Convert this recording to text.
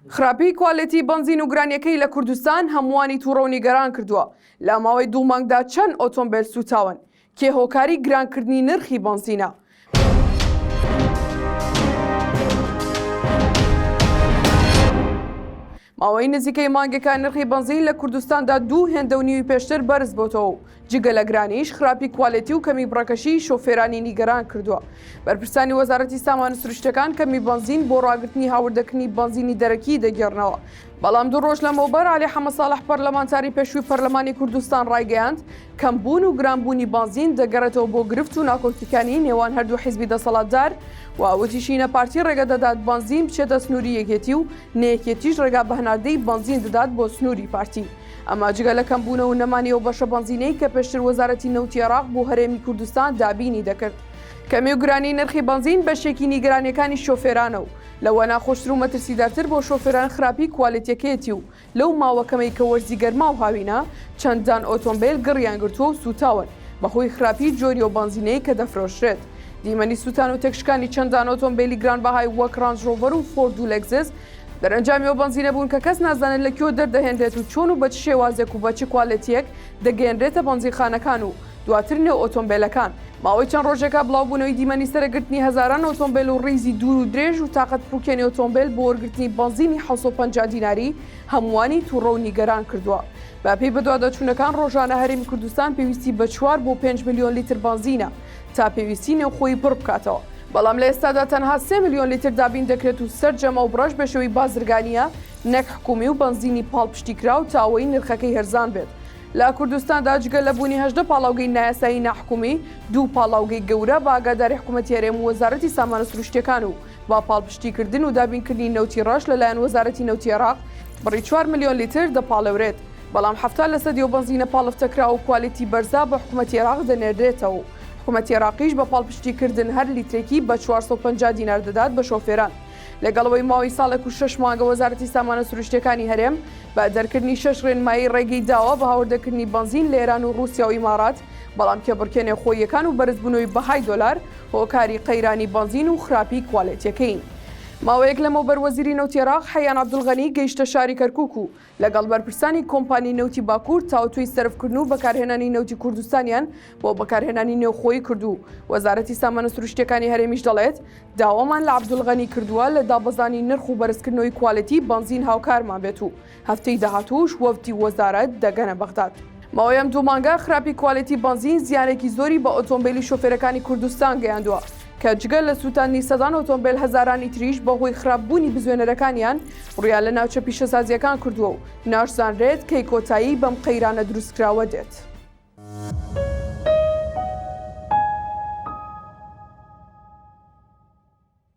خراپی کوالێتی بەنزین و گرانیەکەی لە کوردستان هەمووانی توڕە و نیگەران کردووە، لە ماوەی دوو مانگدا چەند ئۆتۆمبێل سووتاون؟ کێ هۆکاری گرانکردنی نرخی بەنزینە؟ ماوەی نزیکەی مانگێکە نرخی بەنزین لە کوردستاندا دوو هێندە و نیوی پێشتر بەرز بۆتەوە و جگە لە گرانیش خراپی کوالێتی و کەمی بڕەکەشی شۆفێرانی نیگەران کردووە. بەرپرسانی وەزارەتی سامانە سروشتیەکان کەمی بەنزین بۆ ڕاگرتنی هاوردەکردنی بەنزینی دەرەکی دەگێڕنەوە. بەڵام دوو ڕۆژ لەمەوبەر عەلی حەمەساڵح پەرلەمانتاری پێشووی پەرلەمانی کوردستان ڕایگەیاند، کەمبوون و گرانبوونی بەنزین دەگەڕێتەوە بۆ گرفت و ناکۆکیکانی نێوان هەردوو حیزبی دەسەڵاتدار و وتیشی نە پارتی ڕێگە دەدات بەنزین بچێتە سنووری یەکێتی و نە یەکێتیش ڕێگا بە هەناردەی بەنزین دەدات بۆ سنووری پارتی. ئەمە جگە لە کەمبوونەوە و نەمانی ئەو بەشە بەنزینەی کە پێشتر وەزارەتی نەوتی عێراق بۆ هەرێمی کوردستان دابینی دەکرد. کەمی و گرانی نرخی بەنزین بەشێکی نیگەرانییەکانی شۆفێرانە و لەوە ناخۆشتر و مەترسیدارتر بۆ شۆفێران خراپی کوالێتیەکەیەتی و لەو ماوە کەمەی کە وەرزی گەرما و هاوینە چەندان ئۆتۆمبێل گڕیان گرتووە و سووتاون بەهۆی خراپی جۆری ئەو بەنزینەی کە دەفرۆشرێت. دیمەنی سووتان و تێکشکانی چەندان ئۆتۆمبێلی گرانبەهای وەک ڕانج ڕۆڤەر و فۆرد و لێکزس دەرئەنجامی ئەو بەنزینە بوون کە کەس نازانێت لە کوێوە دەردەهێنرێت و چۆن و بە چ شێوازێک و بە چ کوالێتییەک دەگەیەنرێتە بەنزینخانەکان و دواتر نێو ئۆتۆمبێلەکان. ماوەی چەند ڕۆژێکە بڵاوبوونەوەی دیمەنی سەرەگرتنی هەزاران ئۆتۆمبێل و ڕیزی دوور و درێژ و تاقەت پڕوکێنی ئۆتۆمبێل بۆ وەرگرتنی بەنزینی 750 دیناری هەمووانی توڕە و نیگەران کردووە. بە پێی بەدواداچوونەکان ڕۆژانە هەرێمی کوردستان پێویستی بە چوار بۆ پێنج ملیۆن لیتر بەنزینە تا پێویستی نێوخۆیی پڕ بکاتەوە، بەڵام لە ئێستادا تەنها سێ ملیۆن لیتر دابین دەکرێت و سەرجەم ئەو بڕەش بە شێوەی بازرگانییە نەک حکومی و بەنزینی پاڵپشتیکراو تا ئەوەی نرخەکەی هەرزان بێت. لە کوردستاندا جگە لە بوونی 18 پاڵاوگەی نایاسایی ناحکومی، دوو پاڵاوگەی گەورە بە ئاگاداری حکومەتی هەرێم و وەزارەتی سامانە سروشتییەکان و بە پاڵپشتیکردن و دابینکردنی نەوتی ڕەش لەلایەن وەزارەتی نەوتی عێراق بڕی چوار ملیۆن لیتر دەپاڵێورێت، بەڵام 70 لەسەدی ئەو بەنزینە پاڵفتەکراو و کوالێتی بەرزە بۆ حکومەتی عێراق دەنێردرێتەوە و حکومەتی عێراقیش بە پاڵپشتیکردن هەر لیترێکی بە 450 دینار دەدات بە شۆفێران. لەگەڵ ئەوەی ماوەی ساڵێک و شەش مانگە وەزارەتی سامانە سروشتییەکانی هەرێم بە دەرکردنی شەش ڕێنمایی ڕێگەی داوە بە هاوردەکردنی بەنزین لە ئێران و ڕووسیا و ئیماڕات، بەڵام کێبڕکێ نێوخۆییەکان و بەرزبوونەوەی بەهای دۆلار هۆکاری قەیرانی بەنزین و خراپی کوالێتییەکەین. ماوەیەک لەمەوبەر وەزیری نەوتی عێراق حەیان عەبدولغەنی گەیشتە شاری کەرکووک و لەگەڵ بەرپرسانی کۆمپانی نەوتی باکوور تاوتوێی سەرفکردن و بەکارهێنانی نەوتی کوردستانیان بۆ بەکارهێنانی نێوخۆیی کرد و وەزارەتی سامانە سروشتییەکانی هەرێمیش دەڵێت، داوامان لە عەبدولغەنی کردووە لە دابەزانی نرخ و بەرزکردنەوەی کوالێتی بەنزین هاوکارمان بێت و هەفتەی داهاتووش وەفدی وەزارەت دەگەنە بەغداد. ماوەی ئەم دوو مانگە خراپی کوالێتی بەنزین زیانێکی زۆری بە ئۆتۆمبێلی شۆفێرەکانی کوردستان گەیاندووە کە جگە لە سووتاندنی سەدان ئۆتۆمبێل هەزارانی تریش بەهۆی خراپبوونی بزوێنەرەکانیان ڕوویان لە ناوچە پیشەسازییەکان کردووە و ناشزانرێت کەی کۆتایی بەم قەیرانە دروستکراوە دێت.